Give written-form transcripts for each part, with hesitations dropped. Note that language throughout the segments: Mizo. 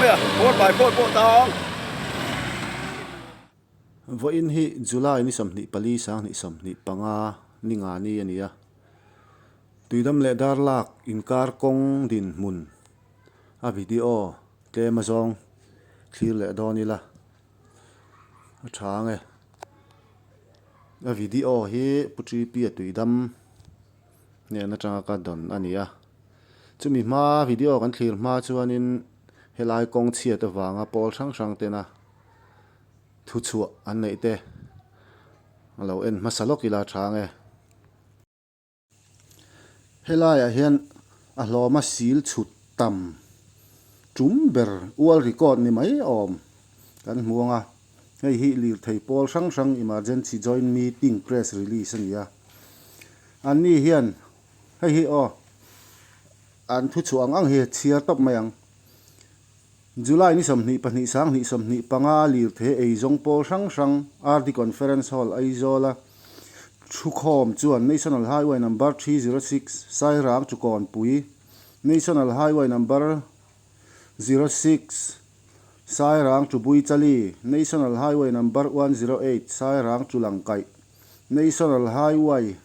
mai a, four by four pawh tang. Vawiin hi July ni 24 sanghnih 25 ni nga ni a ni a. Tuidam leh darlak inkar kawng dinhmun a video tlem azawng thlir leh dawn ila a tha ang e. A video hi Pu Ṭipia Tuidam hnen atanga ka dawn a ni a. Chumi hma video kan thlir hma chuanin helai kawng chhiat avanga pawl hrang hrang tena thuchhuah an neih te a lo en hmasa lawk ila a tha ang e. Helaiah hian a hlawma sil chhut tam tum ber ual record ni mai awm kan hmu ang a, hei hi lirthei pawl hrang hrang emergency joint meeting press release a ni a, anni hian hei hi aw an thuchhuah ang ang hi chhiar tawp mai ang. July ni 22 sanghnih 25 lirthei eizawng pawl hrang hrang RD Conference Hall Aizawla thukhawm chuan National Highway Number 306 Sairang to Kawnpui, National Highway Number 06 Sairang to Buichali, National Highway Number 108 Sairang to Langkaih, National Highway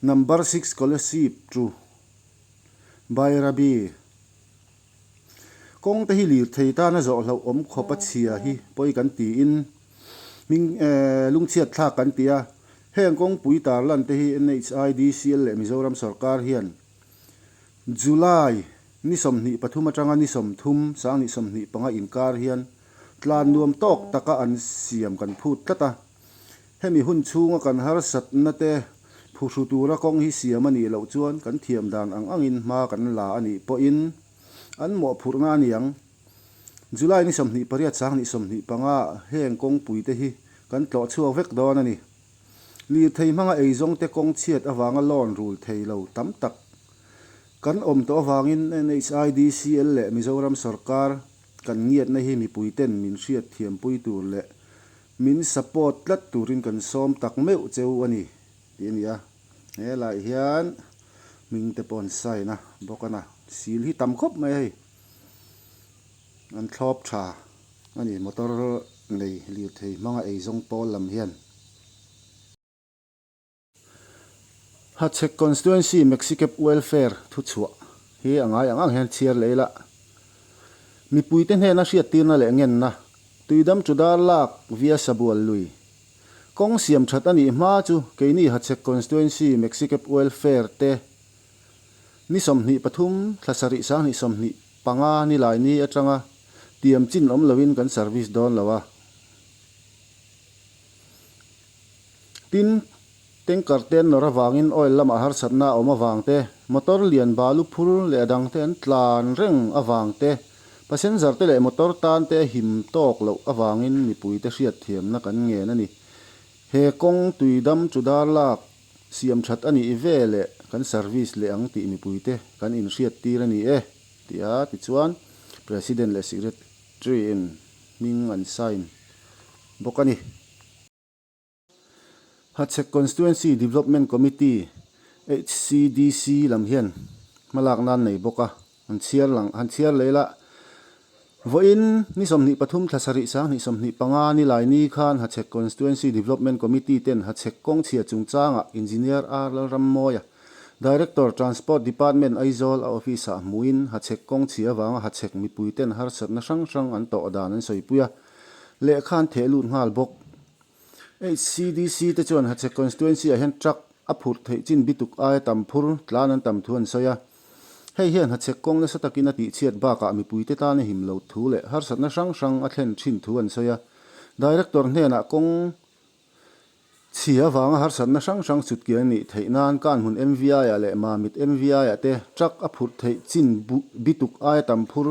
Number 6 Kolasib to Bairabi. Kawng te hi lirthei tana zawh hlauh awm khawp a chhia hi pawi kan tiin hming lungchhiat thlak kan ti a. Heng kawngpui tarlan te hi NHIDCL leh Mizoram sawrkar hian July ni 23 atanga ni 30, sanghnih 25 inkar hian tlan nuam tawk taka an siam kan phut tlat a. Hemi hun chhunga kan harsatna te phuhru tura kawng hi siam a nih loh chuan kan thiam dan ang angin hma kan la a nih pawhin an mawhphurhna a ni ang. July ni 28 sanghnih 25 heng kawngpui te hi kan tlawh chhuak vek dawn a ni. Lirthei hmanga eizawng te kawng chhiat avanga loan rul thei lo tam tak kan awm tawh avangin NHIDCL leh Mizoram sawrkar kan ngiatna hi mipui ten min hriat thiampui tur leh Min support tlat turin kan sawm tak meuh cheu a ni tih a ni a, helaiah hian hming te pawh an sign a bawk a na, sil hi tam khawp mai a hei, an thlawp tha a ni motor nei lirthei hmanga eizawng pawl lam hian. Hachhek Constituency Maxicab Welfare thuchhuah hi a ngai ang ang hian chhiar leh ila. Mipuite hnena hriattirna leh ngenna, tuidam chu dar lak via Sabual lui. Kawng siam that a nih hma chu keini Hachhek Constituency Maxicab Welfare te ni 23 thla sarih sanghnih 25 ni lai ni atanga tiam chin awm loin kan service dawn lo a. Tin, tanker te an nawr avangin oil lamah harsatna a awm avang te, motor lian balu phur leh a dangte an tlan reng avang te, passenger te leh motor tan te a him tawk loh avangin mipuite hriatthiamna kan ngen a ni. He kawng tuidam chu dar lak siam that a nih ve leh kan service leh ang tih mipuite kan inhriattir a ni e, ti a, tichuan President leh Secretary in hming an sign bawk a ni. Hachhek Constituency Development Committee, HCDC, lam hian hmalak nan nei bawk a, han chhiar lang han chhiar leh ila. Vawiin ni 23 thla sarih sanghnih 25 ni lai ni khan Hachhek Constituency Development Committee ten Hachhek kawngchhia chungchangah Engineer R Lalrammawia, Director, Transport Department, Aizawl a office-ah hmuin Hachhek kawngchhia avanga Hachhek mipui ten harsatna hrang hrang an tawh dan an sawipui a, lehkha an theh lut nghal bawk. HCDC te chuan Hachhek Constituency ah hian truck a phurh theih chin bituk aia tam phur tlan an tam thu an sawi a. Hei hian Hachhek kawng nasa takin a tihchhiat bakah mipuite tan a him loh thu leh harsatna hrang hrang a thlen thin thu an sawi a. Director hnenah kawng chhia avanga harsatna hrang hrang chutkian a nih theih nan Kanhmun MVI ah leh Mamit MVI ah te truck a phurh theih chin bituk aia tam phur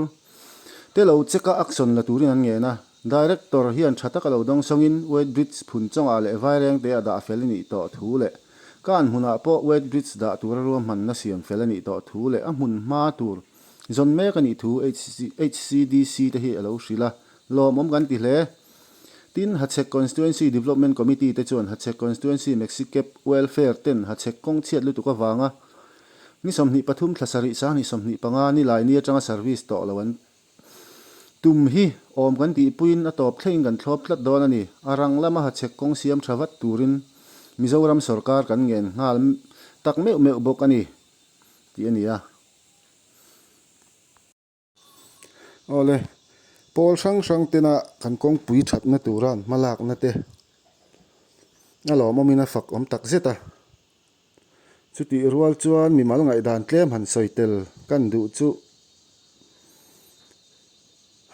te lo check a action la turin an ngen a. Director hian tha taka lo dawng sawngin Weight Bridge phun chawngah leh Vairengte a dah fel a nih tawh thu leh Kan hmunah pawh Weight Bridge dah tura ruahmanna siam fel a nih tawh thu leh a hmun hma tur zawn mek a nih thu HCDC te hi a lo hrilh a, lawmawm kan ti hle. Tin, Hachhek Constituency Development Committee te chuan Hachhek Constituency Maxicab Welfare ten Hachhek kawng chhiat lutuk avanga ni 23 thla sarih sanghnih 25 ni lai ni atanga service tawh lo an. Tum hi awm kan tihpuiin a tawp thlengin kan thlawp tlat dawn a ni. A rang lama hachhek kawng siam tha vat turin Mizoram sawrkar kan ngen nghal tak meuh meuh bawk a ni tih a ni a. Awle, pawl hrang hrang tena kan kawngpui thatna tura an hmalakna te a lawmawmin a fak awm tak zet a. Chutih rual chuan mimal ngaihdan tlem han sawi tel kan duh chu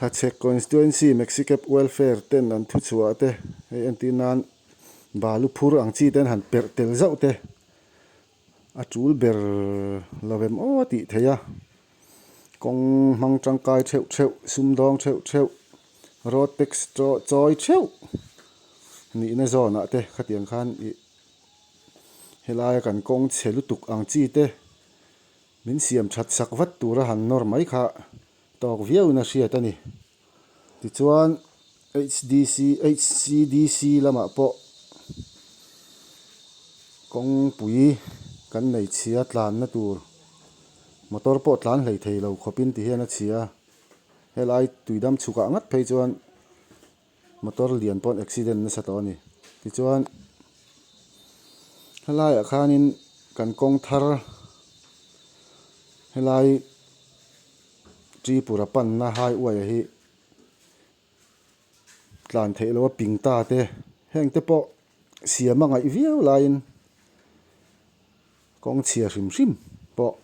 Hachhek Constituency Maxicab Welfare ten an thuchhuah te hei entir nan balu phur ang chi ten han perh tel zauh te a tul ber lo em aw a tih theih a. Kawng hmang tangkai theuh theuh, sumdawng theuh theuh, road tax chawi theuh nihna zawnah te khatiang khan ih Helaia kan kawng chhe lutuk ang chi te min siam that sak vat tura han nawr mai kha tawk viauin a hriat a ni. Tichuan HDC HCDC lamah pawh kawngpui kan nei chhia tlanna tur motor pawh tlan hlei thei lo khawpin ti hian a chhia a, helai tuidam chhukah ngat phei chuan Motor lian pawh an accident nasa tawh a ni. Tichuan helaiah khanin kan kawng thar helai Tripura panna highway hi tlan theih loh a ping ta te heng te pawh siam a ngaih viau laiin kawng chhia hrim hrim pawh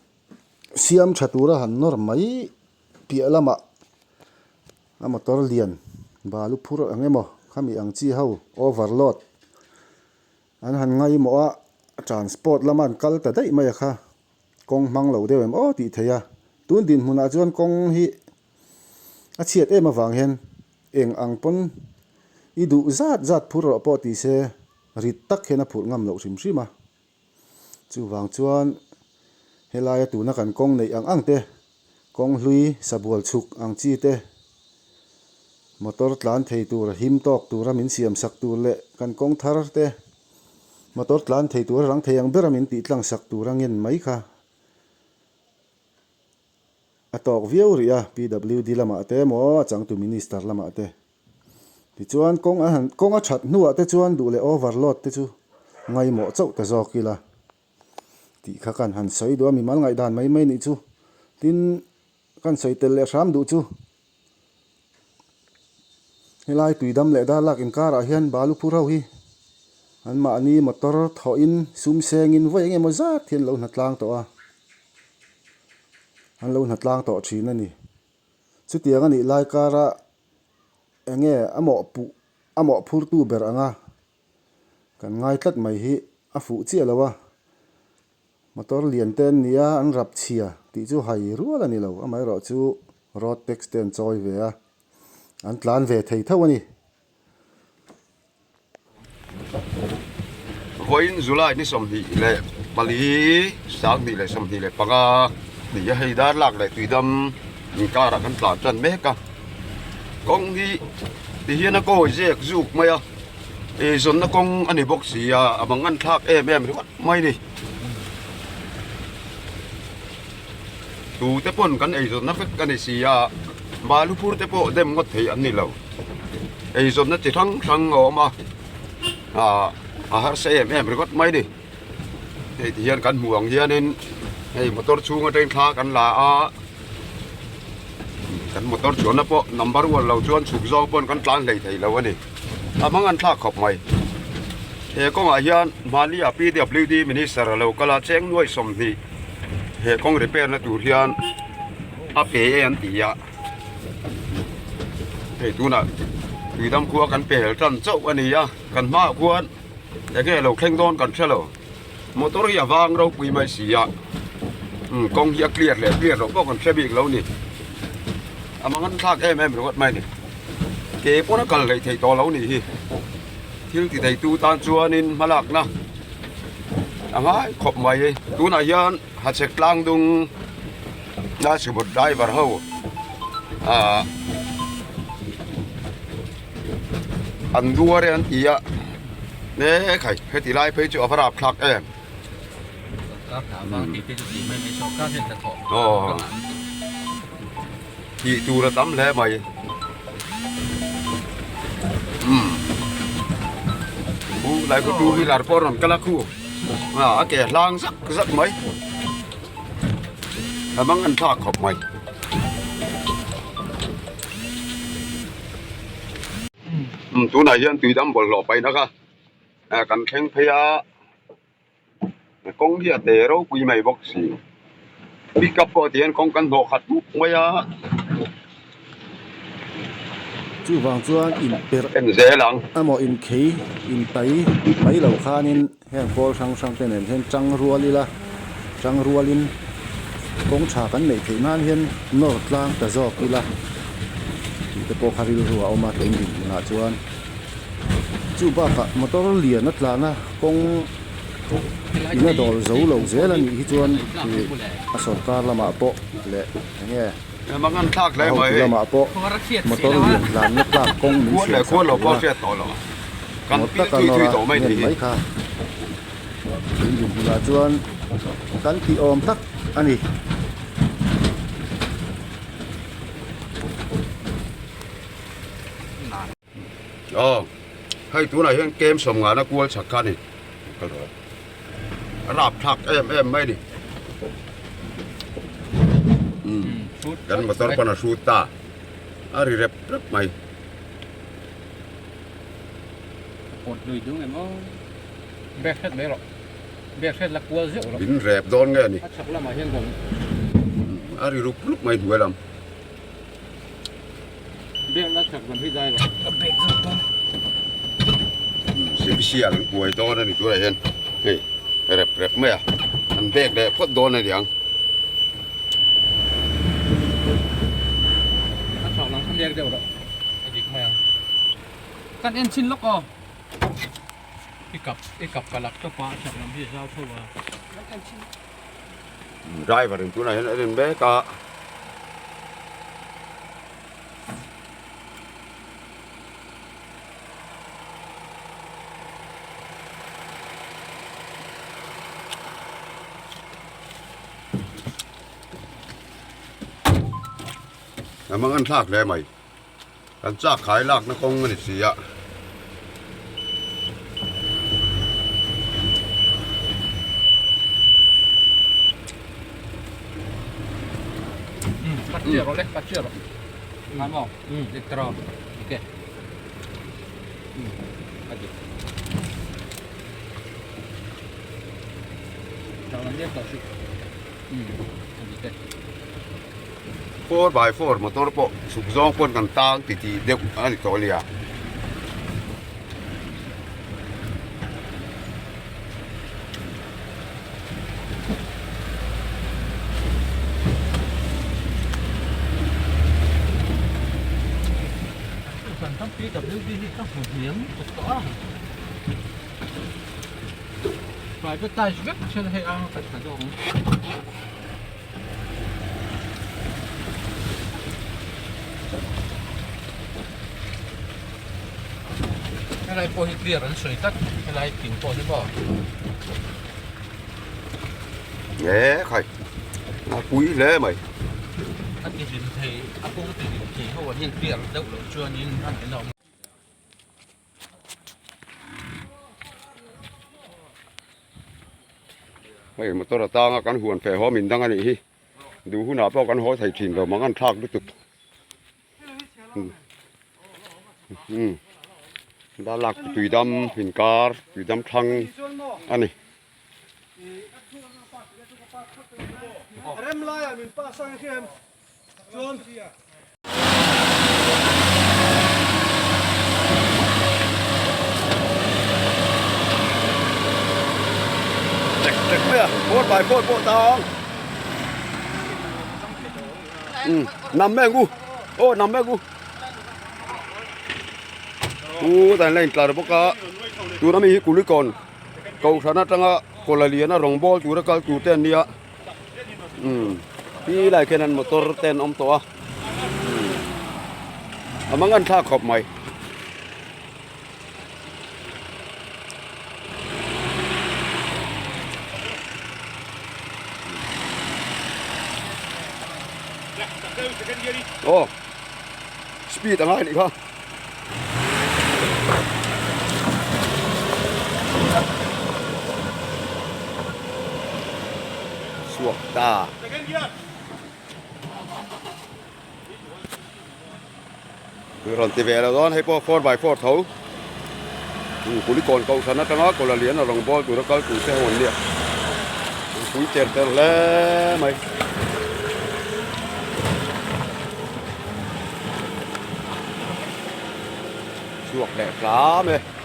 siam tha tura han nawr mai piah lamah A motor lian balu phur ang emaw khami ang chi ho overload an han ngaimawh a transport lama an kal ta daih mai a kha kawng hmang lo deuh em aw tih theih a tun dinhmunah chuan kawng hi a chhiat em avang hian eng ang pawn i duh zat zat phur rawh pawh ti se rit tak hian a phurh ngam loh hrim hrim a. Chuvang chuan helaia tuna kan kawng neih ang ang te, kawng hlui sabual chhuk ang chi te, motor tlan thei tur him tawk tura min siam sak tur leh kan kawng thar te motor tlan thei tura rang thei ang bera min tih tlang sak tur a ngen mai kha a tawk viau rih a, PWD lamah te emaw a changtu Minister lamah te. Tichuan kawng a han kawng a that hnuah te chuan duh leh overload te chu ngaimawh chauh ta zawk ila tih kha kan han sawi duh a, mimal ngaihdan mai mai nih chu. Tin, kan sawi tel leh hram duh chu helai tuidam leh darlak inkarah hian balu phur ho hi anmahni motor thawhin sum sengin vawi eng emaw zat hi an lo hnatlang tawh a, an lo hnatlang tawh thin a ni. Chutiang a nih lai kara eng nge a mawhpuh a mawhphurtu ber anga kan ngai tlat mai hi a fuh chiah lo a, motor lian te an ni a, an rap chhia tih chu hai rual a ni lo, amaherawh chu road tax te an chawi ve a, an tlan ve thei tho a ni. Vawiin July ni 24 2025 ni a hei dar lak leh tuidam inkarah kan tlan tan mek a kawng hi ti hian a kawi zek zuk mai a eizawnna kawng a ni bawk si a a mangan thlak em em ringawt mai a ni tute pawn kan eizawnna vek a ni si a balu phur te pawh dem ngawt thei an ni lo. Eizawnna chi hrang hrang a awm a ah a harsa em em ringawt mai a ni hei ti hian kan hmuh ang hianin hei motor chhung atangin thla kan la a kan motor chuanna pawh number ual lo chuan chhuk zawng pawn kan tlan hlei thei lo a ni a hmang an thlak khawp mai he kawngah hian mahni ah P W D minister a lo kal a cheng nuai 20 he kawng repair na tur hian a pe e an ti a. Hei tunah tuidam khua kan pel tan chauh a ni a kan hmaah khuan enge lo thleng dawn kan hre lo motor hi a vang ropui mai si a umm kawng hi a clear leh clear loh pawh kan hre bik lo a ni a mang an thlak em em ringawt mai a ni ke pawn a kal hleih theih tawh lo a nih hi thil ti thei tu tan chuanin hmalakna a ngai khawp mai tunah hian hachhek tlang dung. Dashboard driver ho ah an duar e an ti a e khai heti lai phei chu a va rap thlak em aw tih tur a tam hle mai. Lai khu two wheeler pawh a rawn kal a khu a ke hlang zak zak mai a mang an thlak khawp mai. Tunah hian tuidam bawlhhlawh paihna kha kan thleng phei a. Kawng hi a te ropui mai bawk si. Pickup pawh tihian kawng kan hnawh khat mup mai a. Chuvang chuan inperh En zel ang. Emaw inkhei intai mai lo khanin heng pawl hrang hrang te nen hian tang rual ila, tang rualin kawng tha kan neih theih nan hian nawr tlang ta zawk ila tih te pawh kha rilru a awm a tun dinhmunah chuan. Chu bakah motor lian a tlan a kawng in a dawl zo lo zel a nih hi chuan ih a sawrkar lamah pawh leh eng nge a hotu lamah pawh motor lian tlanna tlak kawng min siam sak tura ngawt taka nawr a ngen mai kha tun dinhmunah chuan kan tih awm tak a ni. Aw hei tunah hian kem sawm ngana kual chak kha a ni kal rawh a rap thlak em em mai a ni umm kan motor pawn a hrut ta a ri rep rep mai. Min rep dawn nge a ni a ri rup rup mai hnuai lam. Sipsial an kuai dawn a ni tunah hian hei rep rep mai a an bek leh phawt dawn a niang. Driver in tunah hian a en mek a. A mang an thlak hle mai. Kan chak khai lakna kawng a ni si a. 4x4 motor pawh chhuk zawng pawn kan tang ti tih deuh a ni tawh a nia. Helai pawh hi clear an sawi tlat helai thing pawh hi maw. Nge khai a pui hle mai. A ti hlim thei a kawng ti hlim thei ho ah hian clear deuh loh chuanin a ngaihna awm. Hei motor atanga kan huan feh haw min dang a nih hi duh hunah pawh kan haw thei thin lo mang an thlak lutuk umm darlak tuidam inkar tuidam thlang a ni. Tek tek mai a phone by phone pawh tang um nằm mai ang u aw nằm mai ang u u dan la intlar bawk a tuna mi hi kulikawn kohhran atanga kawla liana rawngbawl tura kal tur te an nia. Umm ti lai khian an motor te an awm tawh a umm a mang an thlak khawp mai. Aw speed a ngai anih kha. chhuak ta. Rawn ti ve lo dawn hei pawh 4x4 tho Kulikawn kohhran atanga Kawlalian a rawn bawl tura kal tur te ho an nia pui cher tel hle mai. Chhuak leh hram e.